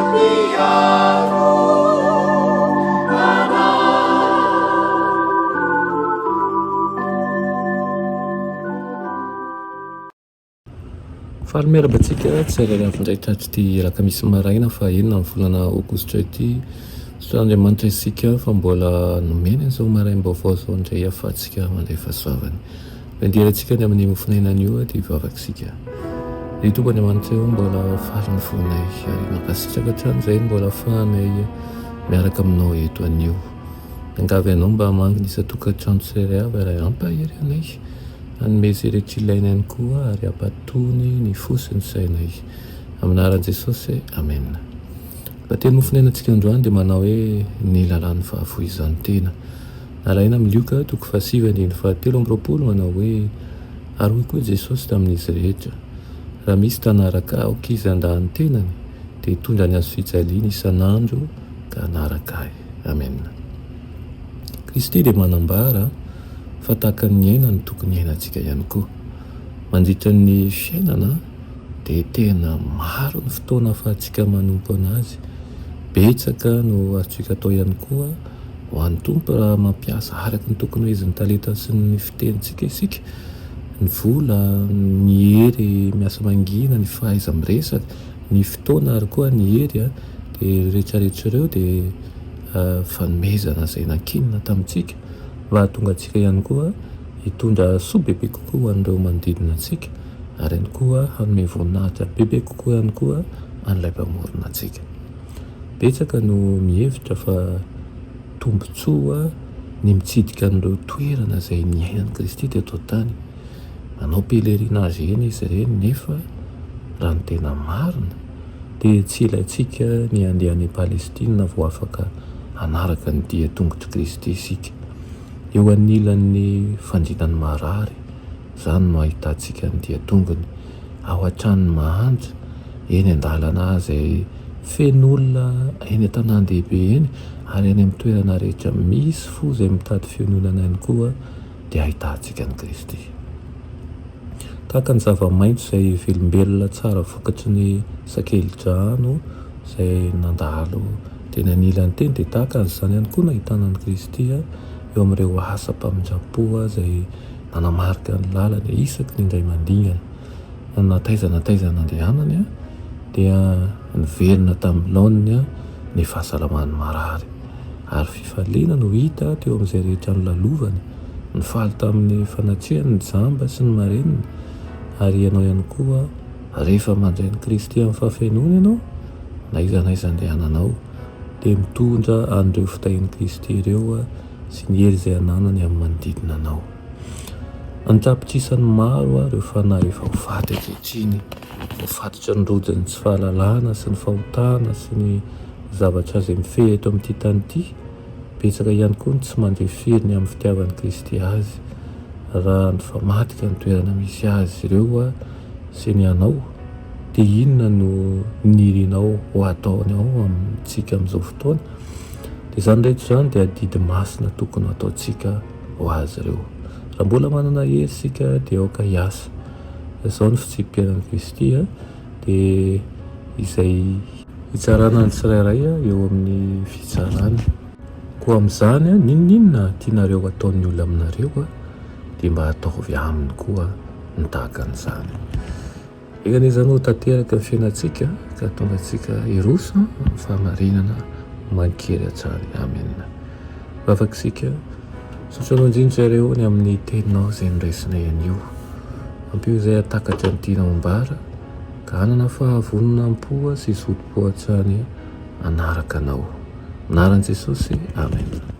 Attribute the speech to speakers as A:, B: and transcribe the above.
A: Mpiaro anay.
B: Faly miarahaba antsika tsirairay avy indray tratr'ity alakamisy maraina faha enina amin'ny volana aogositra ity. Misaotra an'Andriamanitra isika fa mbola nomeny an'izao maraim-baovao izao indray ahafahantsika mandray fahasoavany. Andehanantsika ny amin'ny mofonaina anio dia hivavaka isika. Ry Tompo Andriamanitra ô, mbola faly ny fonay ary mankasitraka hatrany izay mbola ahafahanay miaraka aminao eto anio. Miangavy anao mba hamangy ny isan-tokantrano tsirairay avy ary hampahery anay. Hanome izay rehetra ilaina ihany koa ary hampatony ny fo sy ny sainay. Amin'ny anaran'i Jesosy, amena. Raha teny mofonainantsika androany dia manao hoe ny lalàn'ny fahafoizan-tena. Nalaina amin'ny Lioka toko fahasivy andininy fahatelo amby 20 manao hoe ary hoy koa Jesosy tamin'izy rehetra, raha misy ta hanaraka ahy aoka izy handà ny tenany dia hitondra ny hazofijaliany isan'andro ka hanaraka ahy. Amena. Kristy dia manambara fa tahaka ny aina no tokony hiainantsika ihany koa. Mandritra ny fiainana dia tena maro ny fotoana ahafahantsika manompo an'Azy. Betsaka no azontsika atao ihany koa ho an'ny Tompo raha mampiasa araka ny tokony ho izy ny talenta sy ny fitenintsika isika, ny vola, ny hery miasa mangina, ny fahaiza-miresaka, ny fotoana ary koa ny hery dia ireo rehetra rehetra ireo dia fanomezana izay nankinina tamintsika mba hahatonga antsika ihany koa hitondra soa bebe kokoa ho an'ireo manodidina antsika ary ihany koa hanome voninahitra bebe kokoa ihany koa an'ilay Mpamorona antsika. Betsaka no mihevitra fa tombontsoa ny mitsidika an'ireo toerana izay niainan'i Kristy teto an-tany. Manao pèlerinage eny izy ireny nefa raha ny tena marina dia tsy ilaintsika ny handeha any Palestina vao afaka hanaraka ny dian-tongotr'i Kristy isika. Eo anilan'ny fandriana ny marary, izany no ahitantsika ny dian-tongony. Ao an-tranon'ny mahantra, eny an-dalana izay feno olona eny an-tanàn-dehibe eny, ary any amin'ny toerana rehetra misy fo izay mitady fiononana ihany koa dia ahitantsika an'i Kristy. Tahaka ny zava-maitso izay velombelona tsara vokatry ny sakeli-drano izay nandalo teny anilany teny dia tahaka an'izany ihany koa no ahitana an'i Kristy eo amin'ireo asam-pamindram-po izay nanamarika ny lalany isaky ny indray mandingana. Na taiza na taiza nandehanany dia niverina tamin'ny laoniny ny fahasalaman'ny marary. Ary fifaliana no hita teo amin'izay rehetra nolalovany. Nifaly tamin'ny fanatrehany ny jamba sy ny marenina, ary ianao ihany koa, rehefa mandray an'i Kristy amin'ny fahafenoany ianao, na aiza na aiza andehananao, dia mitondra an'ireo fitahian'i Kristy ireo sy ny hery izay ananany amin'ny manodidina anao. An-tapitrisany maro ireo fanahy efa ho faty ankehitriny, voafatotry ny rodin'ny tsy fahalalana sy ny fahotana sy ny zavatra izay mifehy eto amin'ity tany ity. Betsaka ihany koa ny tsy mandre firy ny amin'ny fitiavan'i Kristy azy. Raha nifamadika ny toerana misy azy ireo sy ny anao, dia inona no nirinao ho ataony ao amintsika amin'izao fotoana? Dia izany rehetra izany dia adidy masina tokony ho ataontsika ho azy ireo. Raha mbola manana hery isika dia aoka hiasa. Izao ny fitsipi-piainan'i Kristy dia izay. Hitsarana ny tsirairay eo amin'ny fitsarana. Koa amin'izany, n'inon'inona tianareo hataon'ny olona aminareo, dia mba ataovy aminy koa ny tahaka an'izany. Enga anie izany ho tanteraka ny fiainantsika, ka hahatonga antsika hiroso amin'ny fahamarinana manan-kery hatrany. Amena. Vavaka isika. Misaotra Anao indrindra ireo ny amin'ny teninao izay noraisinay anio. Ampio izay hahatakatra ny tianao ambara. Ka hanana fahavononam-po sy zotom-po hatrany hanaraka Anao. Anaran'i Jesosy, Amen.